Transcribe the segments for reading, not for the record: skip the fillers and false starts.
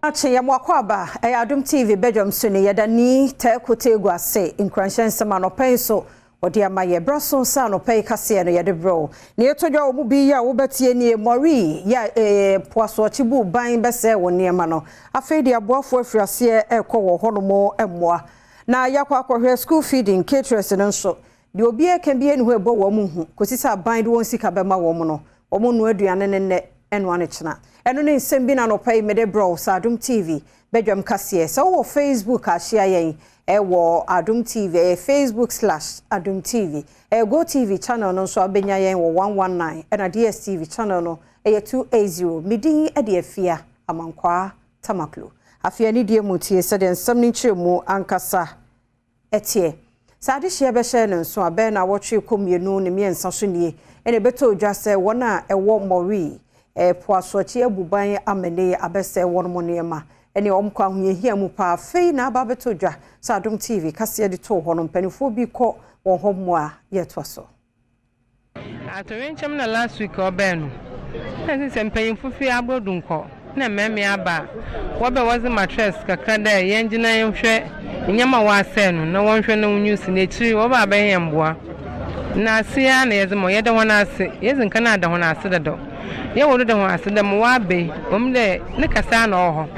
Akye yɛ mo akwaaba, ɛyɛ Adom TV badwam so ni, yɛda Nii Teeko Teegu ase nkuranhyɛ nsɛm anɔpa yi nso ɔde ama yɛ. Berɛ so sɛ anɔpa yi kaseɛ no yɛde brɛ wo. Nea ɛtɔ dwa wɔ mu bi yi a wobɛtie nie, Mɔri yɛ a po asoɔkye buu ban bɛsɛɛ wo nneɛma no, afei deɛ aboafoɔ afiri aseɛ rekɔ wɔ hɔnom mmoa. Na yɛakɔ akɔhwɛ school feeding caterers no nso, deɛ obiara ka biara nni hɔ a ɛbɔ wɔn hu kɔsi sɛ aban de wɔn sika bɛma wɔn no, wɔnnoa aduane no nnɛ ɛnoa no kyena. Ɛno ne nsɛm bi na anɔpa yi mede brɛ wo sɛ Adom TV badwam kaseɛ. Sɛ wowɔ Facebook a hyia yɛn ɛwɔ Adom TV, ɛyɛ Facebook slash Adom TV. Ɛyɛ GoTv channel no nso a wobɛnya yɛn wɔ 119 ɛna DSTV channel no ɛyɛ 280. Me din de Afia Amankwaa Tamaklo. Afei anidie mu tie sɛdeɛ nsɛm no nkyerɛmu ankasa teɛ. Sɛ adehyeɛ bɛhyɛ no nso a, bɛyɛ nnawɔtwe rekɔ mmienu ne mmiɛnsa so nie na ɛbɛtɔ dwa sɛ wɔn a ɛwɔ Moree po asorɔkye abuban amane abɛsɛe wɔn nneɛma ne wɔn kɔ ahohiahia mu paa. Afei na aba abɛtɔ dwa sɛ Adom TV kaseɛ de too hɔ no, mpanimfoɔ bi kɔ wɔn hɔ mmoa yɛtoa so. Atoyerɛnkyɛm na last week ɔbɛɛ no na ɛsɛ sɛ mpanyimfo fi abodu nkɔ na mmarima aba a wɔbɛ wɔdze mattress kakra dɛ yɛngyina nhwɛ nneɛma a wɔasɛe no na wɔnhwɛ na wonyi si n'ekyir wɔba abɛyɛ yɛn mboa na ase ara na yɛdze ma yɛda hɔn ase yɛdzi nkan ada hɔn ase dadaw yɛwɔ do da hɔn ase dɛ ma wɔaba yi ɛwɔ mu dɛ ne kɛse ara na ɔwɔ hɔ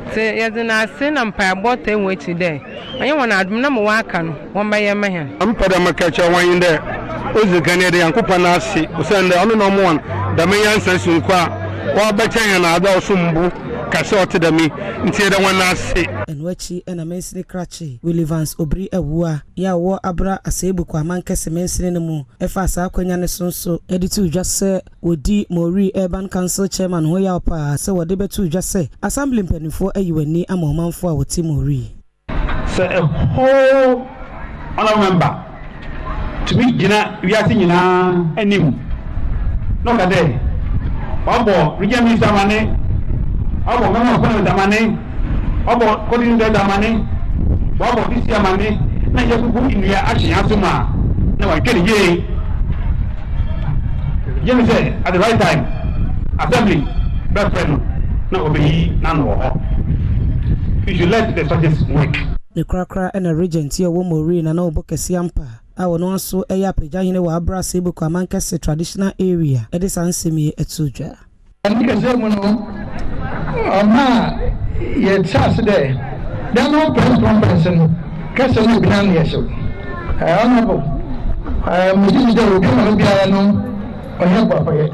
ntsi yɛdze n'ase na mpaebɔ taa hɔn ekyir dɛ Ɔnyɛ hɔn adom na ma wɔaka no wɔmbɛyɛ mma hɛn. Ma mepɛ dɛ meka kyerɛ hɔn nye dɛ, odzi kan yɛda Nyankopɔn ase osiandɛ ɔno na ɔma hɔn dɛm nyansa soronko a ɔabɛkyɛ hɛn adze a ɔsom bo kɛse a ɔtse dɛm yi ntsi yɛda hɔn ase. Ɛno akyi na mansini krakye Willivance Obiri Awuah yi a ɔwɔ Abra Asebu Kwamankɛse mansini no mu faa saa akwanya no so nso de too dwa sɛ Wɔdi Moree Urban Council Chairman ho yaw paa sɛ wɔde bɛtoo dwa sɛ Assembly mpanimfoɔ ayi wɔn ani ama ɔmanfoɔ a wɔte Moree. Sɛ a whole honourable member tumi gyina wiase nyinaa anim na ɔka dɛ ɔabɔ regional minister amane, ɔabɔ member of parliament amane, ɔabɔ coordinating director amane, ɔabɔ DC amane na yɛabubu nnua ahye hɛn aso mu a, na wɔannhwɛ no yie. Gye me sɛ at the right time assembly bɛfrɛ no na ɔbɛyi n'ano wɔ hɔ. You should let the sources work. Ne korakora na Regent yi a ɔwɔ Moree Nana Obo Kɛse Ampa a ɔno nso yɛ Apagyahene wɔ Abra Asebu Kwamankɛse Traditional Area de saa nsɛm yi too dwa. Ne kɛseyɛ mu no, ɔmaa yɛtse ase dɛ da no press conference no kasa no obiara no yɛ hyew. Honourable, megye dzi dɛ obi a ɔwɔ biara no ɔnnyɛ boapayɛ,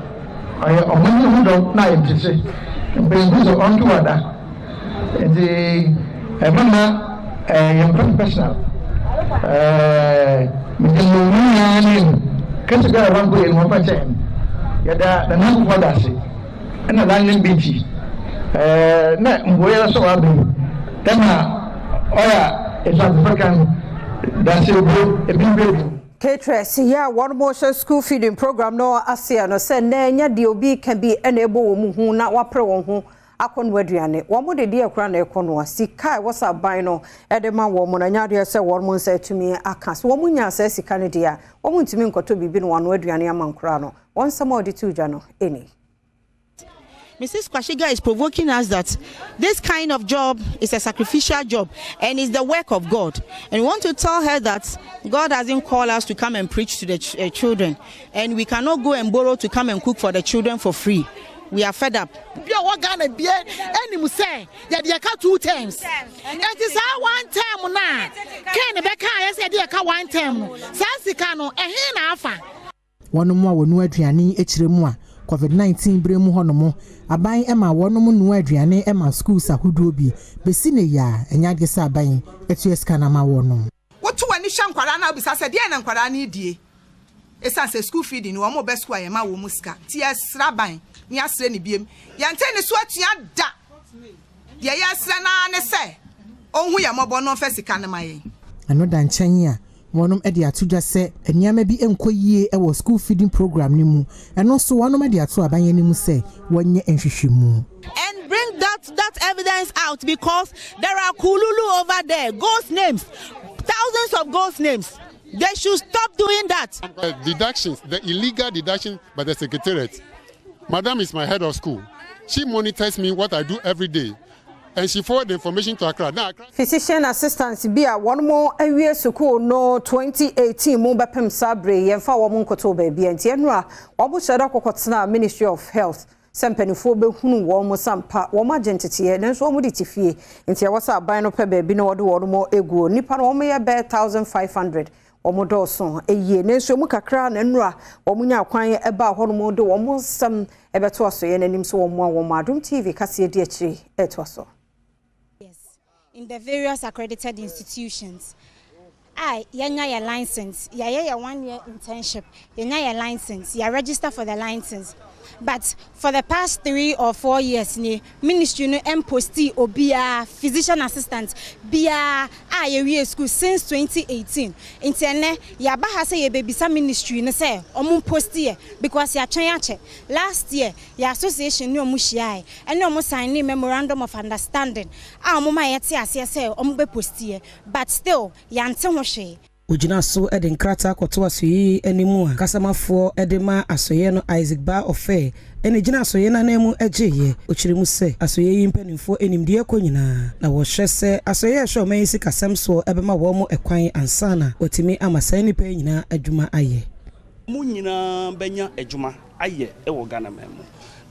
ɔyɛ ɔman no ho dɔ na ayamhyehye. Mpanyimfo dze ɔnntow ada. Ntsi mma yɛmmfa no personal. Medze mo nyinaa n'enyim kasa biara a ɔannkɔ yie no wɔmfa nkyɛ hɛn. Yɛda Nana Akufo-Addo ase na London BT na mbuae ara so a ɔaba yi dɛ ma ɔyɛ a esuadzefo kan dase ebue ebien ebien. Caterers yi a wɔhyɛ school feeding program no aseɛ no sɛ nnɛ ɛnyɛ deɛ obi reka bi na ɛbɔ wɔn hu na wɔapere wɔn ho akɔnoa aduane. Wɔn de deɛ koraa na ɛkɔnoa. Sika a ɛwɔ sɛ aban no de ma wɔn no, ɛnyɛ adeɛ sɛ wɔn nsa atumi aka. Sɛ wɔnyaa saa sika no deɛ a, wɔntumi nkɔtɔ biribi na wɔanoa aduane ama nkoraa no. Wɔn nsɛm a wɔde too dwa no ni. Mrs. Kwashiga is provoking us that this kind of job is a sacrificial job and is the work of God. And we want to tell her that God doesn't call us to come and preach to the ch uh, children. And we cannot go and borrow to come and cook for the children for free. We are fed up. Obi a ɔwɔ Ghana bia anim sɛ yɛde yɛka two terms. Enti saa one term no a Ken bɛka ayɛ sɛ yɛde yɛka one term no, saa sika no ɛhe na afa? Wɔnom a wɔnoa aduane kyerɛ mu a Covid 19 berɛ mu hɔnom aban ma wɔnom noa aduane ma schools ahodoɔ bi bɛsi nnɛ yi a ɛnyɛ adeɛ sɛ aban atua sika no ama wɔnom. Woto w'ani hwɛ nkwadaa no a wobisa sɛ deɛn na nkwadaa no redie? Esiane sɛ school feeding no wɔn ba school a yɛma wɔn sika nti yɛsrɛ aban na yɛasrɛ no biom. Yɛntee ne so atua da. Deɛ yɛsrɛ no ara ne sɛ ɔnhu yɛn mmɔbɔ na ɔmfa sika no ma yɛn. Ɛno da nkyɛn a, wɔnom de ato dwa sɛ nneɛma bi nkɔ yie wɔ school feeding program no mu. Ɛno nso wɔnom de ato aban anim sɛ wɔnyɛ nhwehwɛmu. And bring that that evidence out because there are kululu over there, ghost names, thousands of ghost names. They should stop doing that. Deductions, the illegal deduction by the secretariat. Madam is my head of school. She monitors me what I do every day. And she forwarded the information to Accra. Now, Accra Physician assistants bi a wɔn mo awie sukuu no 2018 mu bɛpem saa bere yɛmfa wɔn nkoto baabi nti ɛno a wɔn hyɛ dɛ kɔkɔtena Ministry of Health sɛ mpanimfoɔ bɛhunu wɔn mo sampa wɔn agye nteteɛ, nanso wɔn de te fie, nti ɛwɔ sɛ aban no pɛ baabi na wɔde wɔn mo egu. Nipa no wɔn yɛ bɛɛ 1500, wɔn dɔɔso yie, nanso emu kakra na nnura wɔn nya kwan ɛbaa hɔnom de wɔn nsɛm ɛbɛto asoyɛ n'anim so wɔn a wɔn Adum TV kaseɛ di akyire ɛtoa so. In the various accredited institutions a yɛnya yɛ license, yɛayɛ yɛ one year internship, yɛnya yɛ license, yɛ register for the license, but for the past 3 or 4 years ni ministry no mposti obiara physician assistant biara a yɛwie school since 2018. Nti ɛnɛ yɛaba ha sɛ yɛbɛbisa ministry no sɛ ɔmo mposti yɛ, because yɛatwɛn akyɛ. Last year yɛ association ne ɔmo hyiaeɛ ɛne ɔmo sign ne memorandum of understanding a ɔmo ma yɛte aseɛ sɛ ɔmo bɛ posti yɛ, but still yɛante ho hwee. Ogyina so de nkrataa kɔto asoyi anim a kasamafoɔ de ma asoyɛ no, Isaac Ba Ɔfɛ, ɛna gyina asoyɛ no anan mu agyeeɛ. Ɔkyerɛ mu sɛ asoyɛ yi mpanimfoɔ animdeɛ kɔ nyinaa na wɔhwɛ sɛ asoyɛ ɛhwɛ ɔman yi sikasɛm soɔ ɛbɛma wɔn mo ɛkwan ansa na wɔtumi ama saa nnipa yi nyinaa adwuma ayɛ. Mu nyinaa bɛnya adwuma ayɛ ɛwɔ Ghana man mu,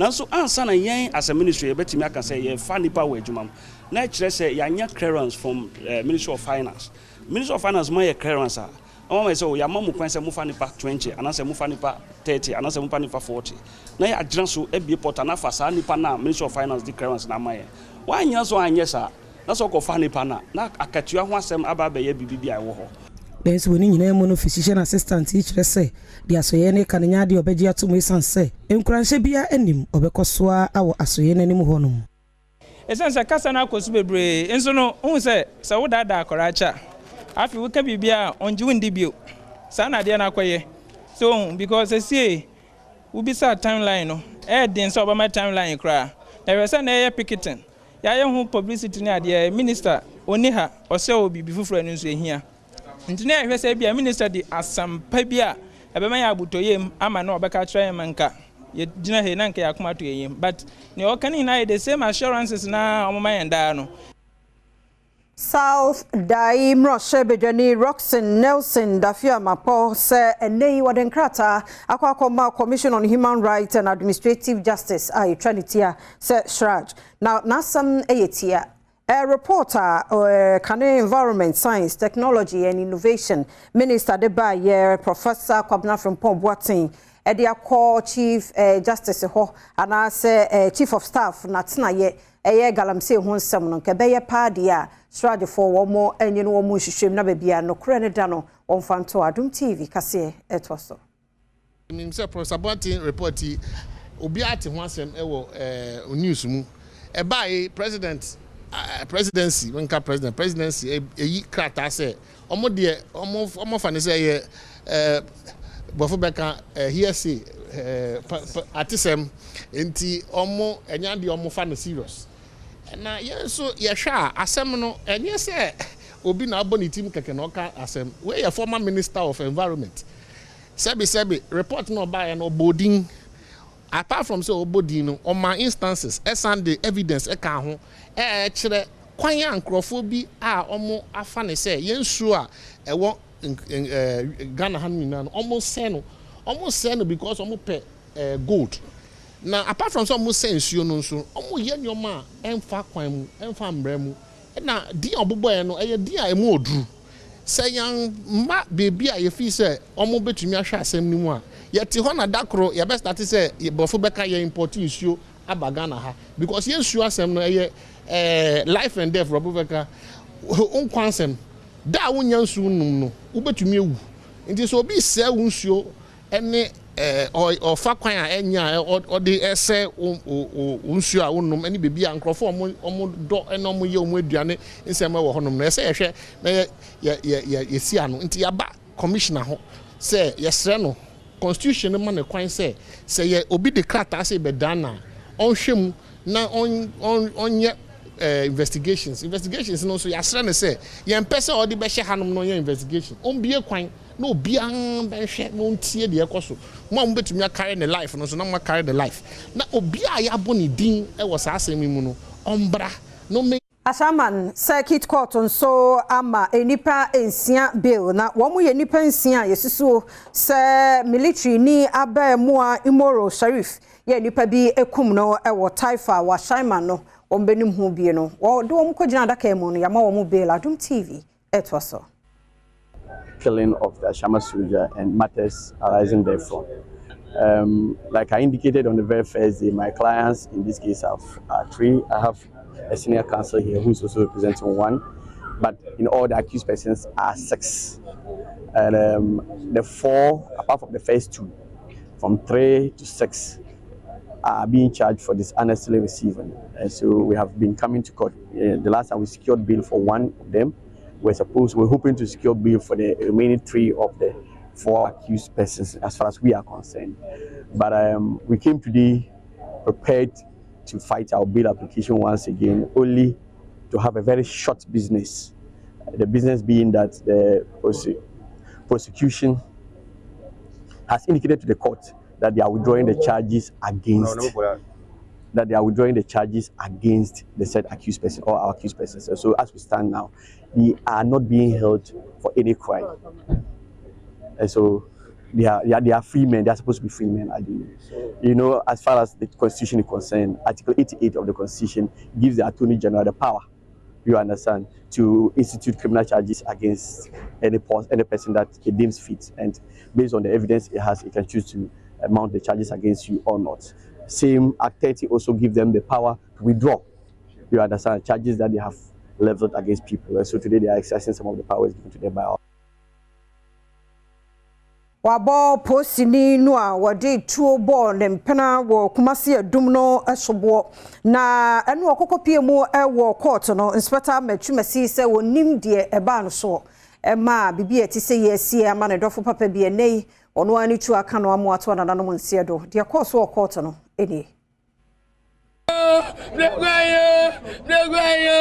nanso ansa na yɛn as a ministry yɛbɛtumi aka sɛ yɛfa nipa wɔ adwuma mu na ɛkyerɛ sɛ yɛanya clearance from Ministry of Finance. Ministry of Finance ma yɛ clearance a ɔma ma yɛ sɛ yɛama mo kwan sɛ mofa nipa 20 anaasɛ mofa nipa 30 anaasɛ mofa nipa 40, na yɛagyina so abie portal na afa saa nipa no a Ministry of Finance de clearance na ama yɛn. Woanyina so anyɛ saa na sɛ wokɔfa nipa no a, na akatua ho asɛm aba abɛyɛ biribi bi a ɛwɔ hɔ. Nanso wɔ ne nyinaa mu no, physician assistant yi kyerɛ sɛ deɛ asɔyɛ ne ka no nyɛ adeɛ ɔbɛgye ato mu, ɛsiane sɛ nkuranhyɛ biara anim ɔbɛkɔ so a awɔ asɔyɛ no anim hɔ nom. Ɛsiane sɛ kasa no akɔ so bebree nso no, wohu sɛ sɛ wodaadaa akɔraa kyɛ a, afei woka biribi a ɔngye wo ndi bio. Saa na adeɛ no akɔyɛ so ohun, because ɛsie wobisa timeline no, ɛyɛ den sɛ ɔbɛma timeline koraa na ɛhwɛ sɛ na ɛyɛ picketing, yɛayɛ ho publicity ne adeɛ. Minister ɔni ha, ɔsɛ wɔ biribi foforɔ no nso ɛhia, nti na ɛhwɛ sɛ bia minister de asɛmpa bi a ɛbɛma yɛ abotɔyam ama na ɔbɛka kyerɛ yɛn ma nka yɛgyina hei na nka yɛ akoma to yɛn yam, but nea ɔka no nyinaa yɛ the same assurances na ɔmoma yɛn daa no. South Dayi mmarahyɛ badwani Rockson Nelson Dafeamekpor sɛ ɛnɛ yi wɔde nkrataa akɔ akɔma Commission on Human Rights and Administrative Justice a yɛtwa ne tia sɛ CHRAJ, na n'asɛm yɛ tia a report a kane Environment, Science, Technology and Innovation Minister de ba yɛ Professor Kwabena Frimpong Boateng ɛde akɔ Chief Justice hɔ anaasɛ Chief of Staff n'atenayɛ ɛyɛ galamsey ho nsɛm no, nka ɛbɛyɛ paa deɛ a CHRAJfoɔ wɔn mo anyi no wɔn mo nhwehwɛm na baabi a nokorɛ no da no wɔmfa nto. Adom TV kaseɛ ɛtoa so. Nim sɛ Professor Boateng report yi, obiara te ho asɛm ɛwɔ news mu. Ɛbaa yi, president, presidency, nka president, presidency eyi krataa sɛ ɔmo deɛ ɔmo fa ne sɛ ɛyɛ bɔfo bɛka hearsay, atesɛm, nti ɔmo ɛnya deɛ ɔmo fa no serious. Na yɛn nso yɛhwɛ a, asɛm no ɛnyɛ sɛ obi na abɔ ne tim kɛkɛ na ɔka asɛm. Wei yɛ former Minister of Environment. Sɛbi sɛbi, report na ɔbaayɛ no, ɔbɔ din. Apart from sɛ ɔbɔ din no, ɔma instances, ɛsan de evidence ɛka ho ɛɛkyerɛ kwan a nkurɔfoɔ bi a ɔmo afa ne sɛ yɛn nsuo a ɛwɔ Ghana ha no nyinaa no, ɔmo sɛ no because ɔmo pɛ gold. Na apart from sɛ ɔmo sɛ nsuo no nso, ɔmo yɛ nneɛma a ɛnfa kwan mu, ɛnfa mbrɛ mu. Ɛna din a ɔbobɔ yɛ no, ɛyɛ din a ɛmu oduru sɛ yɛn mma beebi a yɛfi sɛ ɔmo bɛtumi ahwɛ asɛm no mu a yɛte hɔ na da koro yɛbɛ start sɛ bɔfo bɛka yɛ import nsuo aba Ghana ha, because yɛn nsuo asɛm no ɛyɛ life and death. Rɔbo bɛka nkwa asɛm da a wonya nsuo num no, wobɛtumi ewu. Nti sɛ obi sɛ wo nsuo ɛne ɔfa kwan a ɛnya a ɔde ɛsɛ wo wo nsuo a wonom ɛne beebi a nkurɔfoɔ ɔmo dɔ ɛne ɔmo yɛ ɔmo aduane nsɛm ɛwɔ hɔnom no, ɛsɛ yɛhwɛ na yɛ yɛ yɛ yɛ yɛsi ano. Nti yaba commissioner ho sɛ yɛsrɛ no, constitution no ma ne kwan sɛ yɛ obi de krataa sɛ ɛbɛdan na ɔnhwɛ mu na ɔn ɔn ɔnyɛ investigations. Investigations no nso, yɛasrɛ no sɛ yɛmpɛ sɛ ɔde bɛhyɛ hanom no ɔnyɛ investigation. Ɔmbie kwan na obiara bɛhwɛ na ɔntie deɛ ɛkɔ so. Mo a mobɛtumi akare ne life no nso na moakare ne life, na obiara a yɛabɔ ne din wɔ saa asɛm yi mu no, ɔmbra na ɔmɛ. Ashaiman Circuit Court nso ama nnipa nsia bail na wɔn yɛ nnipa nsia a yɛsusuo sɛ military ni abɛɛmoa Imoro Sharif yɛ nnipa bi kum no wɔ Taifa wɔ Ashaiman no wɔn bɛnim ho bie no wɔde wɔn kɔgyina adaka mu no yɛama wɔn bail. Adom TV ɛtoa so. Killing of the Ashaiman soldier and matters arising therefrom. Like I indicated on the very first day, my clients in this case have three. I have a senior counsel here who is also representing one, but in all the accused persons are six. And the four, apart from the first two, from 3 to 6, are being charged for dishonestly receiving. And so we have been coming to court. The last time we secured bail for one of them. We're hoping to secure bail for the remaining three of the four accused persons as far as we are concerned. But we came today prepared to fight our bail application once again, only to have a very short business. The business being that the prosecution has indicated to the court that they are withdrawing the charges against that they are withdrawing the charges against the said accused person or our accused persons. So as we stand now, they are not being held for any crime. And so they are free men. They are supposed to be free men, ideally. As far as the Constitution is concerned, Article 88 of the Constitution gives the Attorney General the power, you understand, to institute criminal charges against any person that it deems fit. And based on the evidence it has, it can choose to mount the charges against you or not. Same Act 30 also give them the power to withdraw, you understand, charges that they have leveled against people. And so today they are exercising some of the powers given to them by our Wabɔ polisini no a wɔde tuo bɔɔ ne mpena wɔ Kumasi Adum no soboɔ na ɛno ɔkɔkɔ pie mu wɔ court no, Inspector Matwumasi sɛ wɔnim deɛ ɛbaa no soɔ ɛma biribi a ɛte sɛ yɛasie ama ne dɔfo papa bi ɛnɛ yi ɔno ara ne tuo aka no amoato anananom nseɛ do. Deɛ kɔɔ so wɔ court no ɛnie. Blekwayo, blekwayo,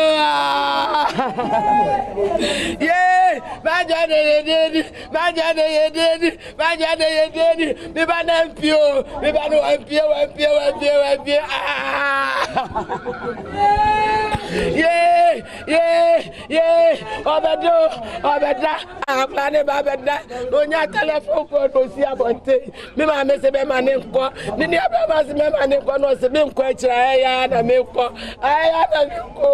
ye, maja de ye dedi, maja de ye dedi, maja de ye dedi, mi ba na mpio, mi ba no mpio, mpio, mpio, mpio, ah. Ye, ye, ye, ɔbɛdo, ɔbɛda, akora ne ba bɛda, na onya telephone call na osi abɔnten, mi maame sɛ bɛma ne nkɔ, ne nua bɛma sɛ bɛma ne nkɔ, na ɔsɛ mi nkɔ akyire, ayɛ na mi nkɔ, ayɛ na mi nkɔ,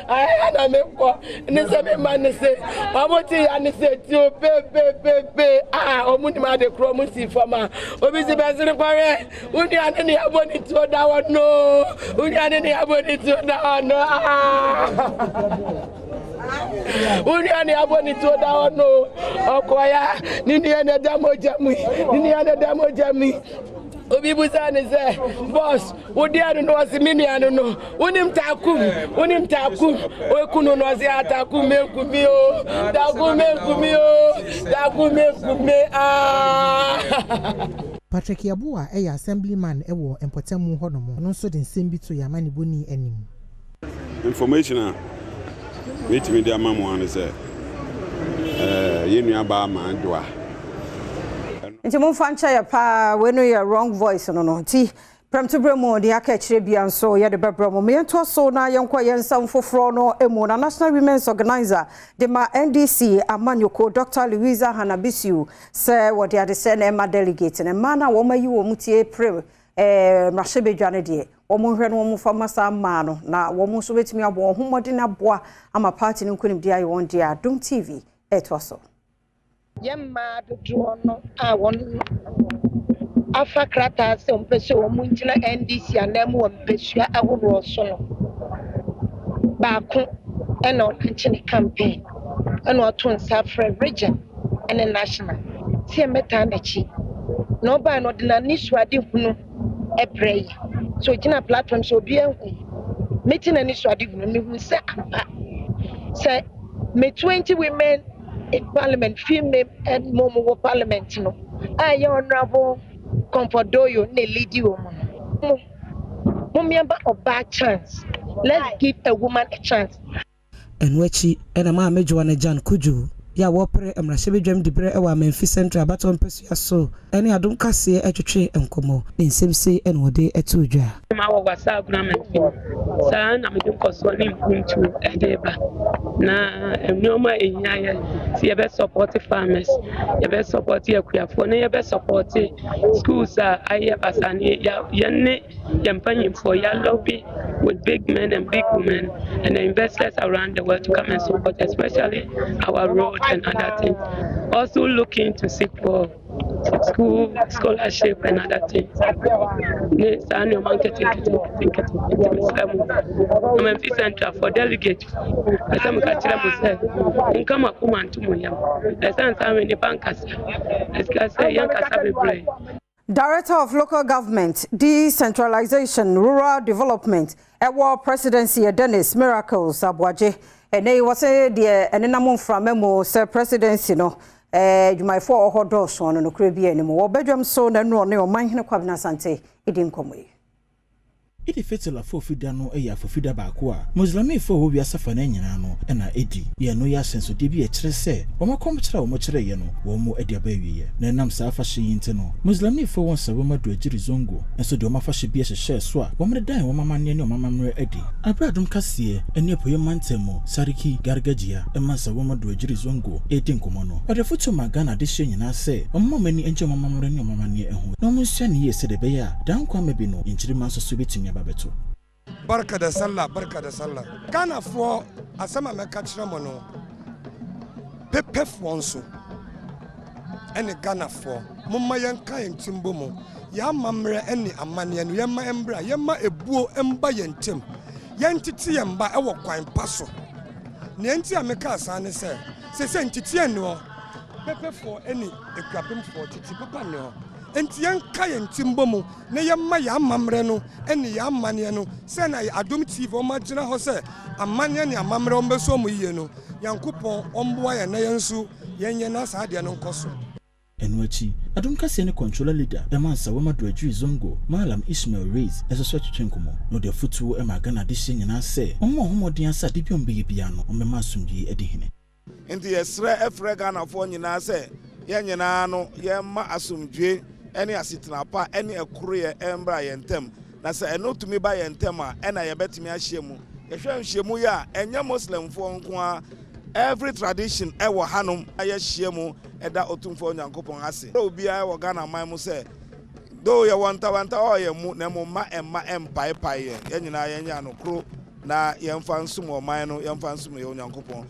ayɛ na mi nkɔ, ne sɛ mi ma ne se, ɔmo ti ya ne se ti o pepepepe, a ɔmo nim ade korɔ, ɔmo si fam a, obi si bɛsiri kɔrɛ, wo nua ne ne abɔ ne tuo da hɔ no, wo nua ne ne abɔ ne tuo da hɔ no, aa wo nua ne abɔ ne tuo da hɔ no, ɔkɔya ne nua ne da mogya mu yi, ne nua ne da mogya mu yi. Obi busa ne sɛ, "Boss, wodi ano no?" Ɔsi, "Mi nua no no, wonim Takum, wonim Takum oku no?" Na ɔsi, "Atakum menkumi o, Takum menkumi o, Takum menkumi aa." Patrick Yeboah ɛyɛ assemblyman ɛwɔ mpɔtamu hɔnom. Ɔno nso de nsɛm bi to yɛn amanebɔni anim. Information a mɛtumi de ama mo ano sɛ yɛn nua baa Maa Dwoa. Nti momfa nkyɛ yɛ paa, wei no yɛ wrong voice no. Nti prɛmtoberɛ mu deɛ aka akyerɛ bia nso yɛde bɛbrɛ mu. Yɛntoa so na yɛnkɔ yɛn nsɛm foforɔ no mu. Na National Women's Organizer de ma NDC amanyɔkuo, Dr Louisa Hanna Bissiw, sɛ wɔde adesɛ na ɛma delegate no mmaa no a wɔn ayi wɔn tie pere mmarahyɛbadwa no deɛ, wɔn nhwɛ no wɔn fa ma saa mmaa no na wɔn nso bɛtumi abɔ wɔn ho mmɔden aboa ama party no nkonimdi ayɛ wɔn deɛ. Adom TV ɛtoa so. Yɛn mmaa dodoɔ no a wɔn afa krataa sɛ wɔn pɛ sɛ wɔn gyina NDC anan mu wɔ mpasua ahodoɔ so no, baako ɛna ɔlaunche ne campaign ɛna ɔto nsa frɛ region ɛne national sɛ yɛmmɛtaa n'akyi, na ɔbaa no ɔde n'ani so ade hunu ɛbrɛ yi so ogyina platform so obiara hu meti n'ani so ade hunu mehu sɛ ampa sɛ me 20 women in parliament, female and mo mo wɔ parliament no a ɛyɛ Honourable Comfort Doyo na lead wɔ mu no, mo mo ɔbaa chance, let's give a woman a chance. Ɛno akyi ɛna Maame Joana Gyan Kudwo. Yɛ a wɔrepere mmarahyɛbadwam diberɛ wɔ Amenfi Central abatoɔ mpasua so ne Adom Kaseɛ twetwee nkɔmmɔ. Ne nsɛm sei na wɔde too dwa. Ma wɔ w'asaagunu amansin mu. Saa ara na mede nkɔsoɔ ne mpuntuo de reba. Na nneɛma a ɛhia yɛ sɛ yɛbɛ sɔpɔte farmers, yɛbɛ sɔpɔte akuafoɔ na yɛbɛ sɔpɔte schools a ayɛ basaa no yɛne yɛn mpanyinfoɔ yɛ lobby with big men and big women and the investors around the world to come and support especially our road and other things. Also looking to seek for school scholarship and other things. Ne saa nneɛma nketenkete nketenkete nti mesrɛ mo Ɔmanfi Central for delegate ɛsɛ meka kyerɛ mo sɛ monka mo akoma nto mo yam ɛsiane sɛ awe nipa nkasa ɛsika sɛ yɛnkasa bebree. Director of Local Government, Decentralization, Rural Development ɛwɔ Presidency yɛ Dennis Miracles Aboagye. Ɛnɛ yi wɔsɛ deɛ ɛnenam mframa mu sɛ Presidency no adwumayɛfoɔ a wɔwɔ hɔ dɔɔso no nokorɛ bi anim. Wɔ badwam so na ɛno ɔne Ɔmanhene Kwabena Asante di nkɔmmɔ yi. Eid Fitr afofida no yɛ afofida baako a Muslimifo a wɔwɔ wiase afanan nyinaa no na edi. Yɛ ɛno yɛ ahyɛnsodeɛ bi a ɛkyerɛ sɛ wɔn akɔmkyerɛ a wɔkyerɛeɛ no wɔn de aba awieɛ. Na ɛnam saa afahyɛ yi nti no, Muslimifo a wɔwɔ Nsawam Adoagyiri Zongo nso de wɔn afahyɛ bi hyehyɛɛ so a wɔde dan wɔn amanneɛ ne wɔn amammerɛ adi. Bere a Adom Kaseɛ ne Apueeɛ Mantam mu Sarki Gargajiya ma Nsawam Adoagyiri Zongo redi nkɔmmɔ no, ɔde afotuo maa Ghana adehyeɛ nyinaa sɛ wɔmma wɔn ani nnye wɔn amammerɛ ne wɔn amanneɛ ho na wɔnsua no yie sɛdeɛ ɛbɛyɛ a daa nkwa mma bi no nkyirimma nso so bɛtumi aba abɛto. Barka da sallah barka da sallah. Ghanafoɔ asɛm a mɛka kyerɛ mo no pepefoɔ nso ɛne Ghanafoɔ momma yɛnka yɛn ti mbɔ mu yɛn amammerɛ ɛne amanneɛ no yɛmma ɛmbra yɛmma ebuo mba yɛn ntam yɛntete yɛn mma ɛwɔ kwan pa so nea nti a mekaa saa ne sɛ sese nteteɛ nni hɔ pepefoɔ ɛne akuapemfoɔ tete papa nni hɔ Enti yɛnka yɛn ti mbɔ mu na yɛmma yɛn amammerɛ no ne yɛn amanneɛ no sɛ na Adom TV wɔn agyina hɔ sɛ amanneɛ ne amammerɛ wɔn bɛsɔ wɔn yie no, Nyankopɔn ɔmboa yɛn na yɛn nso yɛnyɛ na saa adeɛ no nkɔ so. Ɛno akyi, Adom Kaseɛ ne Controller Leader ma Nsawam Adoagyiri Zongo, Mallam Ishmael Reis nso so twetwe nkɔmmɔ, na ɔde afotuo maa Ghana adehyeɛ nyinaa sɛ wɔmmɔ wɔn ho mmɔden ara sɛ ade biara a wɔbɛyɛ biara no wɔbɛma asomdwie adi hene. Nti yɛsrɛ frɛ Ghanafoɔ nyinaa sɛ yɛn nyinaa no yɛmma asomdwoe ne asetena pa ne ɛkoroyɛ mmra yɛn ntam. Na sɛ ɛno tumi ba yɛn ntam a, ɛna yɛbɛtumi ahyia mu. Yɛhwɛ nhyiamu yi a, ɛnyɛ Muslimfoɔ nko ara, every tradition wɔ hanom a yɛahyia mu da Otumfoɔ Nyankopɔn ase. Yɛsrɛ obiara wɔ Ghana man mu sɛ, though yɛwɔ ntawantawa wɔ yɛn mu, na mmom mma ɛmma ɛmpaepae yɛn. Yɛn nyinaa yɛnyɛ ano koro na yɛmfa nsom ɔman no, yɛmfa nsom yɛn Onyankopɔn.